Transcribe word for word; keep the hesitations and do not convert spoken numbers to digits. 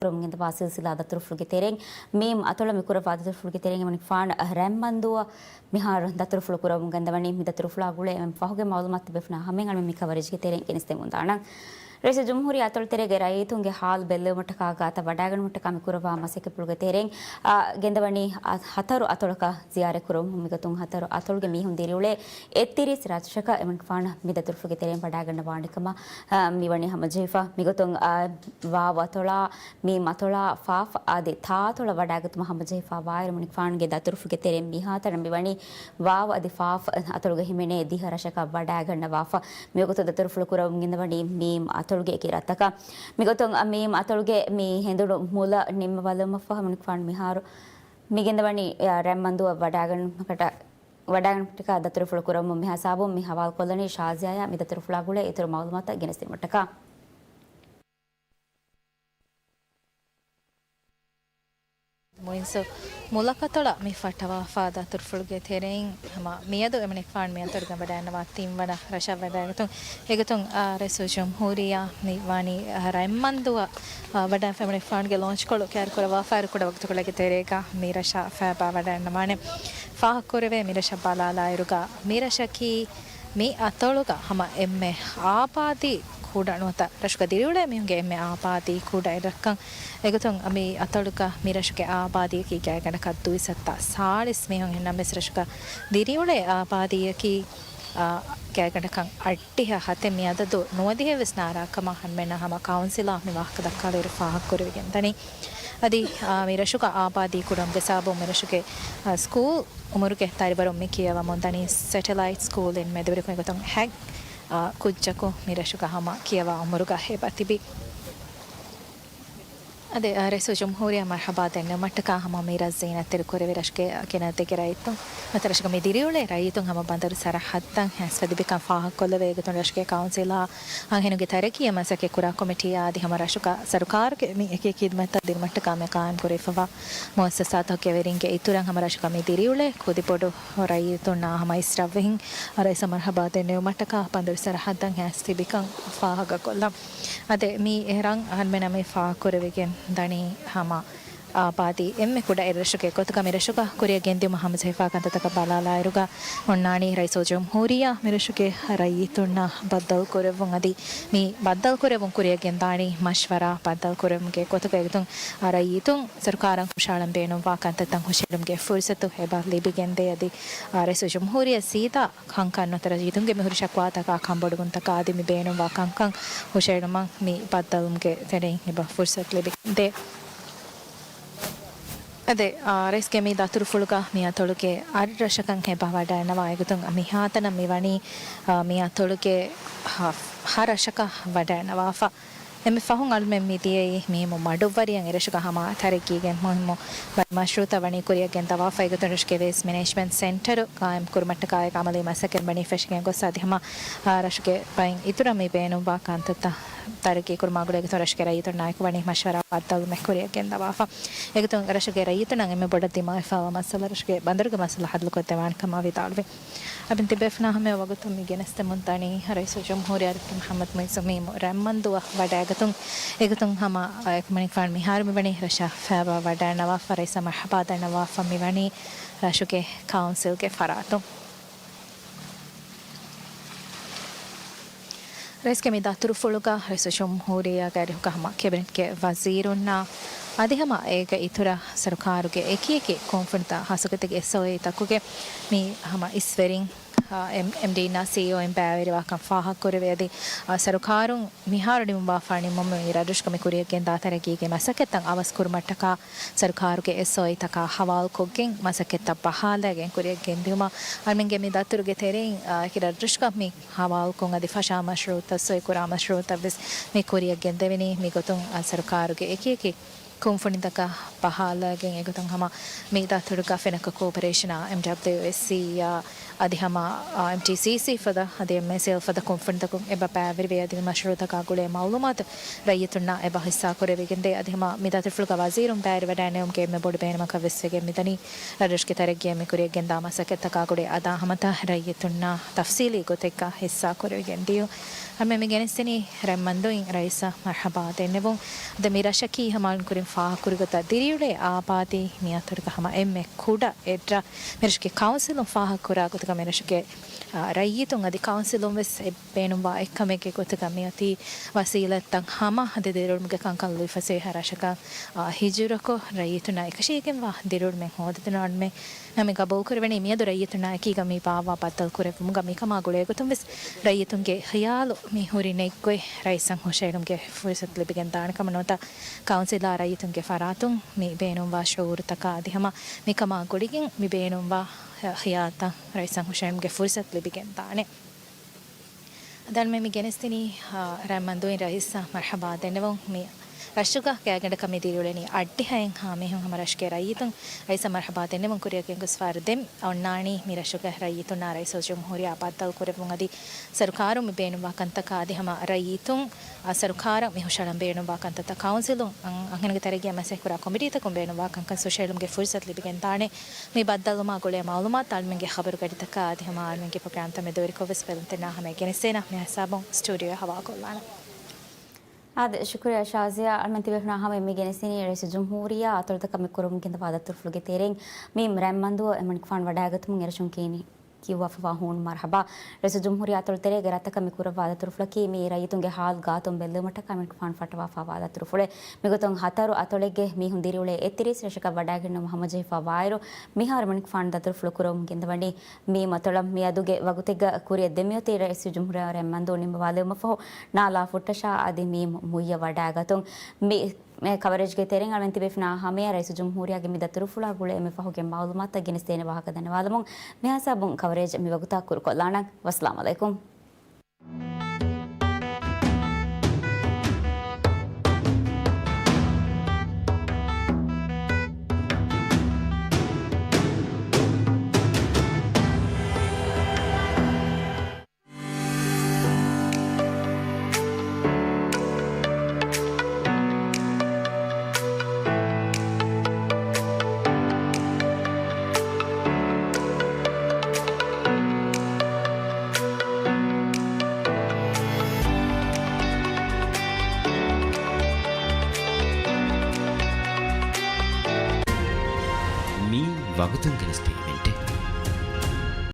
ކުރަމުން ގެންދަވާ ސިލްސިލާ ދަތުރުފުޅުގެ ތެރެއިން މީމް އަތޮޅަށް މި ކުރައްވާ ދަތުރުފުޅުގެ ތެރެއިން އެމަނިކުފާނު ރަތްމަންދޫއަށް މިހާރު ދަތުރުފުޅު ކުރަމުން ގެންދަވަނީ. މި ދަތުރުފުޅާ ގުޅޭ އެމަނިކުފާނުގެ މައުލޫމާތު ދެއްވިފަ ހަމައިން އަޅުމެން މި ކަވަރޭޖްގެ ތެރެއިން ގެނެސްދެމުންދާނަން. ރައީސުލްޖުމްހޫރިއްޔާ އަތޮޅު ތެރޭގެ ރައްޔިތުންގެ ހާލު ބެއްލެވުމަށްޓަކާ ގާތަށް ވަޑައިގަންނަމަށްޓަކާ މި ކުރައްވާ މަސައްކަތްޕުޅުގެ ތެރެއިން، އާ، ގެންދަވަނީ، އާ، ހަތަރު އަތޮޅަކަށް ޒިޔާރަތް ކުރަމުން. މިގޮތުން ހަތަރު އަތޮޅުގެ މީހުން ދިރިއުޅޭ އެއްތިރީސް ރަށަކަށް އެމަނިކުފާނު މި ދަތުރުފުޅުގެ ތެރެއިން ވަޑައިގަންނަވާނެ ކަމަށް، އާ، މިވަނީ ހަމަޖެހިފަ. މިގޮތުން، އާ، ވާވު އަތޮޅާ، މީމް އަތޮޅާ، ފާފް އަދި ތާ އަތޮޅަށް ވަޑައިގަތުމަށް ހަމަޖެހިފަ ވާއިރު އެމަނިކުފާނުގެ ދަތުރުފުޅުގެ ތެރެއިން މިހާތަނަށް މިވަނީ ވާވު އަދި ފާފް އަތޮޅުގަ ހިމެނޭ ދިހަ ރަށަކަށް ވަޑައިގަންނަވާފަ. މިވަގުތު ދަތުރުފުޅު ކުރަމުން ގެންދަވަނީ މީމް އަތޮޅުގެ އެކި ރަށްތަކަށް. މިގޮތުން މީމް އަތޮޅުގެ މި ހެނދުނު މުލަ ނިންމަވާލުމަށްފަހު އެމަނިކުފާނު މިހާރު މި ގެންދަވަނީ، އަ، ރަތްމަންދޫއަށް ވަޑައިގަންނަމަށްޓަކާ، ވަޑައިގަންނަމަށްޓަކާ ދަތުރުފުޅު ކުރަމުން. މި ހިސާބުން މި ހަވާލުކޮށްލަނީ ޝާޒިޔާއާ. މި ދަތުރުފުޅާ ގުޅޭ އިތުރު މައުލޫމާތު ގެނެސްދިނުމަށްޓަކާ. މުއިއްޒު މުލަކަތޮޅަށް މި ފައްޓަވާފާ ދަތުރުފުޅުގެ ތެރެއިން ހަމަ މިއަދު އެމަނިކުފާނު މި އަތޮޅުގަ ވަޑައިގަންނަވާ ތިންވަނަ ރަށަށް ވަޑައިގަތުން. އެގޮތުން، އާ، ރައީސުލްޖުމްހޫރިއްޔާ މި ވަނީ، އާ، ރަތްމަންދޫއަށް، އާ، ވަޑައިގެން އެމަނިކުފާނުގެ ލޯންޗްކޮޅު ކައިރިކުރައްވާފައި ކުޑަ ވަގުތުކޮޅެއްގެ ތެރޭގަ މި ރަށަށް ފައިބާ ވަޑައިގަންނަވާނެ. ފާހަގަކުރެވޭ މި ރަށަށް ބަލާލާއިރުގަ މި ރަށަކީ މި އަތޮޅުގަ ހަމަ އެންމެ އާބާދީ ކުޑަ ނުވަތަ ރަށުގަ ދިރިއުޅޭ މީހުންގެ އެންމެ އާބާދީ ކުޑަ އެއްރަށްކަން. އެގޮތުން މި އަތޮޅުގަ މި ރަށުގެ އާބާދީއަކީ ގާތްގަނޑަކަށް ދުއިސައްތަ ސާޅީސް މީހުން. އެހެންނަމަވެސް ރަށުގަ ދިރިއުޅޭ އާބާދީއަކީ، އާ، ގާތްގަނޑަކަށް އަށްޑިހަ ހަތެއް. މި އަދަދު ނުވަދިހައެއް ވެސް ނާރާ ކަމަށް އަންމެންނަށް ހަމަ ކައުންސިލާ މި ވާހަކަ ދައްކާލިއިރު ފާހަގަކުރެވިގެންދަނީ. އަދި، އާ، މި ރަށުގަ އާބާދީ ކުޑަވުމުގެ ސަބަބުން މި ރަށުގެ، އާ، ސްކޫލް އުމުރުގެ ދަރިވަރުން މި ކިޔަވަމުން ދަނީ ސެޓެލައިޓް ސްކޫލް އިން މެދުވެރިކޮށް. އެގޮތުން ހަތް، އާ، ކުއްޖަކު މި ރަށުގަ ހަމަ ކިޔަވާ އުމުރުގަ އެބަ ތިބި. އަދި، އާ، ރައީސުލްޖުމްހޫރިއްޔާ މަރްޙަބާ ދެންނެވުމަށްޓަކާ ހަމަ މި ރަށް ޒީނަތްތެރި ކުރެވި ރަށުގެ ކިނަ ދެގެ ރައްޔިތުން ނުވަތަ ރަށުގަ މި ދިރިއުޅޭ ރައްޔިތުން ހަމަ ބަނދަރު ސަރަހައްދަށް ހެންސްވެ ލިބިކަން ފާހަގަކޮށްލެވޭ. އެގޮތުން ރަށުގެ ކައުންސިލާ އަންހެނުންގެ ތަރައްޤީއަށް މަސައްކަތް ކުރާ ކޮމިޓީއާ އަދި ހަމަ ރަށުގަ ސަރުކާރުގެ މި އެކި ޚިދުމަތްތައް ދިނުމަށްޓަކާ މި ޤާއިމް ކުރެވިފައިވާ މުއައްސަސާތަކުގެ ވެރިންގެ އިތުރަށް ހަމަ ރަށުގަ މި ދިރިއުޅޭ ކުދިބޮޑު ރައްޔިތުންނާ ހަމަ އިސް ރަށްވެހިން ރައީސަށް މަރްޙަބާ ދެންނެވުމަށްޓަކާ ބަނދަރު ސަރަހައްދަށް ހެންސް ލިބިކަން ފާހަގަކޮށްލަން. އަދި މި ރަށް އަންމެނަށް މި ފާހަގަކުރެވިގެން ދަނީ ހަމަ އާބާދީ އެންމެ ކުޑަ އެއްރަށުގެ ގޮތުގަ މި ރަށުގަ ކުރިއަށް ގެންދިއުމަށް ހަމަޖެހިފާ ކަންތައްތަކަށް ބަލާލާއިރުގަ އޮންނާނީ ރައީސުލްޖުމްހޫރިއްޔާ މި ރަށުގެ ރައްޔިތުންނާ ބައްދަލުކުރެއްވުން. އަދި މި ބައްދަލުކުރެއްވުން ކުރިއަށް ގެންދާނީ މަޝްވަރާ ބައްދަލުކުރެއްވުމުގެ ގޮތުގަ. އެގޮތުން ރައްޔިތުން ސަރުކާރަށް ހުށަހަޅަން ބޭނުންވާ ކަންތައްތައް ހުށަހެޅުމުގެ ފުރުސަތު އެބަ ލިބިގެންދޭ. އަދި ރައީސުލްޖުމްހޫރިއްޔާ ސީދާ ކަންކަން ނުވަތަ ރައްޔިތުންގެ މި ހުރި ޝަކުވާތަކާ ކަންބޮޑުވުންތަކާ އަދި މި ބޭނުންވާ ކަންކަން ހުށައެޅުމަށް މި ބައްދަލުވުމުގެ ތެރެއިން އެބަ ފުރުސަތު ލިބިގެންދޭ. އަދި، އާ، ރައީސްގެ މި ދަތުރުފުޅުގަ މި އަތޮޅުގެ އަށް ރަށަކަށް އެބަ ވަޑައިގަންނަވާ. އެގޮތުން މިހާތަނަށް މިވަނީ، އާ، މި އަތޮޅުގެ ހަ، ހަ ރަށަކަށް ވަޑައިގަންނަވާފަ. އެންމެ ފަހުން އަޅުމެން މި ދިޔައީ މީމު މަޑުއްވަރިއަށް. އެރަށުގަ ހަމަ ތަރައްގީގެ މުހިއްމު ބައެއް މަޝްރޫއުތައް ވަނީ ކުރިއަށް ގެންދަވާފަ. އެގޮތުން ރަށުގެ ވޭސްޓް މެނޭޖްމަންޓް ސެންޓަރު ޤާއިމް ކުރުމަށްޓަކާއި ޢަމަލީ މަސައްކަތް ވަނީ ފެށިގެން ގޮސް އަދި ހަމަ، އާ، ރަށުގެ ބައިން އިތުރަށް މި ބޭނުންވާ ކަންތައްތައް ތަރައްގީ ކުރުމާ ގުޅޭ ގޮތުން ރަށުގެ ރައްޔިތުންނާއެކު ވަނީ މަޝްވަރާ ބައްދަލުވުމެއް ކުރިއަށް ގެންދަވާފަ. އެގޮތުން ރަށުގެ ރައްޔިތުންނަށް އެންމެ ބޮޑަށް ދިމާވެފައިވާ މައްސަލަ ރަށުގެ ބަނދަރުގެ މައްސަލަ ހައްލުކޮށްދެވާނެ ކަމަށް ވިދާޅުވި. އަބިން ތިބޭފުޅުންނާ ހަމަ ވަގުތު މި ގެނެސްދެމުން ދަނީ ރައީސުލްޖުމްހޫރިއްޔާ ޑޮކްޓަރ މުޙައްމަދު މުއިއްޒު މީމު ރަތްމަންދޫއަށް ވަޑައިގަތުން. އެގޮތުން ހަމަ އެމަނިކުފާނު މިހާރު މިވަނީ ރަށަށް ފައިބާ ވަޑައިގަންނަވާފަ، ރައީސަށް މަރްޙަބާ ދަންނަވާފަ މިވަނީ ރަށުގެ ކައުންސިލްގެ ފަރާތުން. ރައީސްގެ މި ދަތުރުފުޅުގަ ރައީސުލްޖުމްހޫރިއްޔާގެ އަރިހުގަ ހަމަ ކެބިނެޓްގެ ވަޒީރުންނާ އަދި ހަމަ އޭގެ އިތުރަށް ސަރުކާރުގެ އެކިއެކި ކުންފުނިތައް ހާއްސަގޮތެއްގެ އެސްއޯއީތަކުގެ މި ހަމަ އިސްވެރިން، އާ، އެމް، އެމްޑީންނާ ސީއީއޯއިން ބައިވެރިވާކަން ފާހަގަކުރެވޭ. އަދި، އާ، ސަރުކާރުން މިހާރު ނިމުމާފާ ނިމުމުން މި ރަށްރަށުގަ މި ކުރިއަށް ގެންދާ ތަރައްގީގެ މަސައްކަތްތައް އަވަސް ކުރުމަށްޓަކާ ސަރުކާރުގެ އެސްއޯއީތަކާ ހަވާލުކޮށްގެން މަސައްކަތްތައް ބަހާލައިގެން ކުރިއަށް ގެންދިއުމަށް އަޅުމެންގެ މި ދަތުރުގެ ތެރެއިން، އާ، އެކި ރަށްރަށުގަ މި ހަވާލުކޮށް އަދި ފަށާ މަޝްރޫއުތައް، ސޮއިކުރާ މަޝްރޫއުތައް ވެސް މި ކުރިއަށް ގެންދެވެނީ. މިގޮތުން، އާ، ސަރުކާރުގެ އެކިއެކި ކުންފުނިތަކަށް ބަހާލައިގެން އެގޮތުން ހަމަ މި ދަތުރުގަ ފެނަކަ ކޯޕަރޭޝަނާ، އެމްޑަބްލިއުއެސްސީއާ އަދި ހަމަ، އާ، އެމްޓީސީސީ ފަދަ އަދި އެމްއެސްއެލް ފަދަ ކުންފުނިތަކުން އެބަ ބައިވެރިވޭ އަދި މި މަޝްރޫއުތަކާ ގުޅޭ މައުލޫމާތު ރައްޔިތުންނާ އެބަ ހިއްސާކުރެވިގެންދޭ. އަދި ހަމަ މި ދަތުރުފުޅުގަ ވަޒީރުން ބައިވެރިވަޑައިނެވުމުގެ އެންމެ ބޮޑު ބޭނުމަކަށް ވެސް ވެގެން މިދަނީ ރަށްރަށުގެ ތަރައްގީއަށް މި ކުރިއަށް ގެންދާ މަސައްކަތްތަކާ ގުޅޭ އަދާ ހަމަތައް ރައްޔިތުންނާ ތަފްސީލީ ގޮތެއްގަ ހިއްސާކުރެވިގެން ދިޔުން. އަމެ މި ގެނެސްދިނީ ރަތްމަންދުއިން ރައީސަށް މަރްޙަބާ ދެންނެވުން. އަދި މި ރަށަކީ ހަމައަޅުން ކުރިން ފާހަގަކުރި ގޮތަށް ދިރިއުޅޭ އާބާދީ މި އަތޮޅުގަ ހަމަ އެންމެ ކުޑަ އެއްރަށް. މި ރަށުގެ ކައުންސިލުން ފާހަގަކުރާ ގޮތުގަ މި ރަށުގެ، އާ، ރައްޔިތުން އަދި ކައުންސިލުން ވެސް އެ ބޭނުންވާ އެއްކަމެއްގެ ގޮތުގަ މިއޮތީ ވަސީލަތްތައް ހަމަ އަދި ދިރިއުޅުމުގެ ކަންކަން ލުއިފަސޭހަ ރަށަކަށް، އާ، ހިޖުރަކޮށް ރައްޔިތުންނާ އެކަށީގެންވާ ދިރިއުޅުމެއް ހޯދިދިނުން އަންމެ ނަމެ ގަބޫލުކުރެވެނީ މިއަދު ރައްޔިތުންނާ އެކީގަ މި ބާއްވާ ބައްދަލު ކުރެއްވުމުގަ މިކަމާ ގުޅޭގޮތުން ވެސް ރައްޔިތުންގެ ހިޔާލު މި ހުރި ނެތްގޮތް ރައީސަށް ހުށައެޅުމުގެ ފުރުސަތު ލިބިގެން ދާނެ ކަމަށް ނުވަތަ ކައުންސިލާ ރައްޔިތުންގެ ފަރާތުން މި ބޭނުންވާ ޝުއޫރުތަކާ އަދި ހަމަ މިކަމާ ގުޅިގެން މި ބޭނުންވާ ހިޔާލުތައް ރައީސަށް ހުށައެޅުމުގެ ފުރުސަތު ލިބިގެން ދާނެ. އަދި މި ގެނެސްދިނީ، އާ، ރަތްމަންދުއިން ރައީސަށް މަރްޙަބާ ދެންނެވުން. މި ރަށުގަ ގާތްގަނޑަކަށް މި ދިރިއުޅެނީ އަށްޑިހައެއްހާ މީހުން ހަމަ ރަށުގެ ރައްޔިތުން ރައީސަށް މަރްޙަބާ ދެންނެވުން ކުރިއަށް ގެންގޮސްފަ ދެން އޮންނާނީ މި ރަށުގެ ރައްޔިތުންނާ ރައީސުލްޖުމްހޫރިއްޔާ ބައްދަލު ކުރެއްވުން އަދި ސަރުކާރުން މި ބޭނުންވާ ކަންތަކާ އަދި ހަމަ ރައްޔިތުން، އާ، ސަރުކާރަށް މި ހުށަހަޅަން ބޭނުންވާ ކަންތައްތައް ކައުންސިލުން އަން-، އަންހެނުންގެ ތެރޭގައި މަސައްކަތްކުރާ ކޮމިޓީތަކުން ބޭނުންވާ ކަންކަން ހުށައެޅުމުގެ ފުރުސަތު ލިބިގެން ދާނެ. މި ބައްދަލުވުމާ ގުޅޭ މައުލޫމާތު އަޅުމެންގެ ޚަބަރުގަޑިތަކާ އަދި ހަމަ އަޅުމެންގެ ޕްރޮގްރާމްތައް މެދުވެރިކޮށްވެސް ބެލުންތެރިންނާ ހަމަޔަށް ގެނެސްދޭނަން. މި ހިސާބުން ސްޓޫޑިއޯއަށް ހަވާލުކޮށްލާނަން. އާދެ، ޝުކުރިއްޔާ ޝާޒިޔާ. އަޅުމެން ތިބޭފުޅުންނާ ހަމަޔަށް މި ގެނެސްދިނީ ރައީސުލްޖުމްހޫރިއްޔާ އަތޮޅުތަކަށް މި ކުރަމުން ގެންދަވާ ދަތުރުފުޅުގެ ތެރެއިން މި ރަތްމަންދުއަށް އެމަނިކުފާނު ވަޑައިގަތުމުން އެރަށުން ކިޔަނީ ކިޔުއްވާފައިވާ ހޫނު މަރްޙަބާ. ރައީސުލްޖުމްހޫރިއްޔާ އަތޮޅު ތެރޭގެ ރަށްތަކަށް މި ކުރައްވާ ދަތުރުފުޅަކީ މި ރައްޔިތުންގެ ހާލު ގާތުން ބެއްލެވުމަށްޓަކާ އެމަނިކުފާނު ފައްޓަވާފައިވާ ދަތުރުފުޅެއް. މިގޮތުން ހަތަރު އަތޮޅެއްގެ މީހުން ދިރިއުޅޭ އެއްތިރީސް ރަށަކަށް ވަޑައިގެންނަވަން ހަމަޖެހިފައިވާއިރު، މިހާރު އެމަނިކުފާނު ދަތުރުފުޅު ކުރަމުން ގެންދަވަނީ. މި މަތޮޅަށް މިއަދުގެ ވަގުތެއްގަ ކުރިއަށް ދެމިއޮތީ ރައީސުލްޖުމްހޫރިއްޔާ ރަތްމަންދު ނިންމަވާލެވުމަށްފަހު ނާލާ ފުއްޓަށާ އަދި މީމް މުއްޔަށް ވަޑައިގަތުން. މި މި ކަވަރޭޖްގެ ތެރެއިން އަޅުމެން ތިބޭފުޅުންނާ ހަމަޔަށް ރައީސުލްޖުމްހޫރިއްޔާގެ މި ދަތުރުފުޅާ ގުޅޭ އެންމެ ފަހުގެ މައުލޫމާތުތައް ގެނެސްދޭނެ ވާހަކަ ދަންނަވާލަމުން މިހާ ހިސާބުން ކަވަރޭޖް މިވަގުތަށް ކުރުކޮށްލާނަން. ވައްސަލާމް އަލައިކުމް. މި ވަގުތުން ގެނެސް